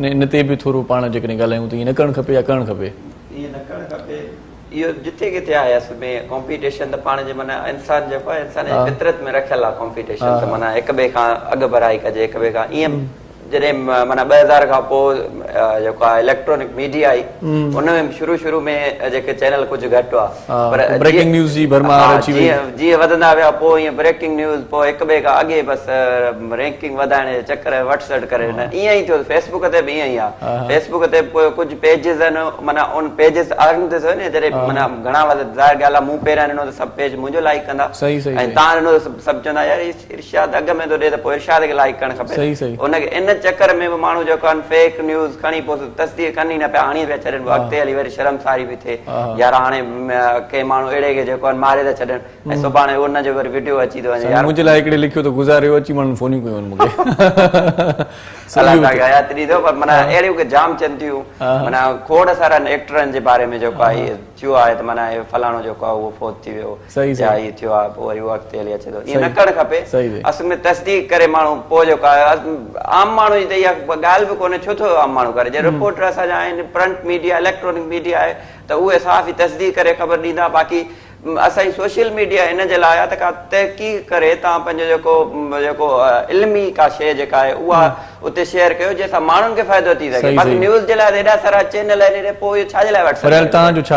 ان تي به ٿورو پاڻ جيڪڏهن ڳالهايون ته ائين نه ڪرڻ کپي يا ڪرڻ کپي؟ ائين نه ڪرڻ کپي. اهو جتي ڪٿي آهي اصل ۾ ڪامپيٽيشن ته پاڻ جي معنيٰ انسان جيڪو آهي انسان جي فطرت ۾ رکيل آهي ڪامپيٽيشن ته معنيٰ هڪ ٻئي کان اڳ ڀرائي ڪجي هڪ ٻئي کان ائين جڏهن معنيٰ 2000 کان پوء جيڪو آهي اليڪٽرانڪ ميڊيا آئي ان ۾ شروع شروع ۾ جيڪي چينل ڪجهه گهٽ هئا پر بريڪنگ نيوز جي ڀرمار اچي وئي جيئن وڌندا ويا پوء ائين بريڪنگ نيوز پوء هڪ ٻئي کان اڳي بس رينڪنگ وڌائڻ جي چڪر ۾ وٺ سٽ ڪري ڏنا. ائين ئي ٿيو فيس بڪ تي به ائين ئي آهي. فيس بڪ تي به ڪجهه پيجز آهن معنيٰ ان پيجز آهن ته سهي نه جڏهن معنيٰ گهڻا ظاهر ڳالهه آهي مون پهريان ڏنو ته سڀ پيج منهنجو لائيڪ ڪندا ۽ تان ڏنو ته سڀ چوندا يار ارشاد اڳ ۾ ٿو ڏي ته پوء ارشاد کي لائيڪ ڪرڻ کپي. ان کي ان چڪر ۾ به ماڻهو جيڪو آهن فيڪ نيوز کڻي پوء تصديق ڪن ئي نه پيا هڻي پيا ڇڏن پوء اڳتي هلي وري شرمساري به ٿئي يار هاڻي ڪنهن ماڻهو اهڙي کي جيڪو آهن ماري ٿا ڇڏن. ۽ سڀاڻي ان جو وري وڊيو اچي ٿو وڃي يار. منهنجي لاء هڪڙي لکيو ته گذاريو اچي ماڻهن فونيون ڪيون آهن مونکي. الله تعالي کي حياتي ڏيندو پر معنيٰ اهڙيون ڪي جام ٿين ٿيون معنيٰ کوڙ سارن ايڪٽرن جي باري ۾ جيڪو آهي ٿيو آهي ته معنيٰ هي فلاڻو جيڪو آهي اهو فوت ٿي ويو يا هي ٿيو آهي پوء وري اهو اڳتي هلي اچي ٿو ائين نه ڪرڻ کپي اصل ۾ تصديق ڪري ماڻهو پوء جيڪو آهي عام ماڻهو جي ته اها ڳالهه به ڪونهي ڇو ٿو عام ماڻهو ڪري جي رپورٽر اسان جا آهن پرنٽ ميڊيا اليڪٽرانڪ ميڊيا آهي ته اهي صحافي تصديق ڪري خبر ڏيندا باقي اسان جي سوشل ميڊيا ان جي لاء آهي ته ڪا تحقيق ڪري توهان پنهنجو جيڪو جيڪو علمي ڪا شيء جيڪا آهي اها اتي شيئر ڪيو جنهن سان ماڻهن کي فائدو ٿي سگهي باقي نيوز جي لاء ته ايڏا سارا چينل آهن ايڏي پوء اهو ڇا جي لاء واٽس ايپ فريال توهان جو ڇا.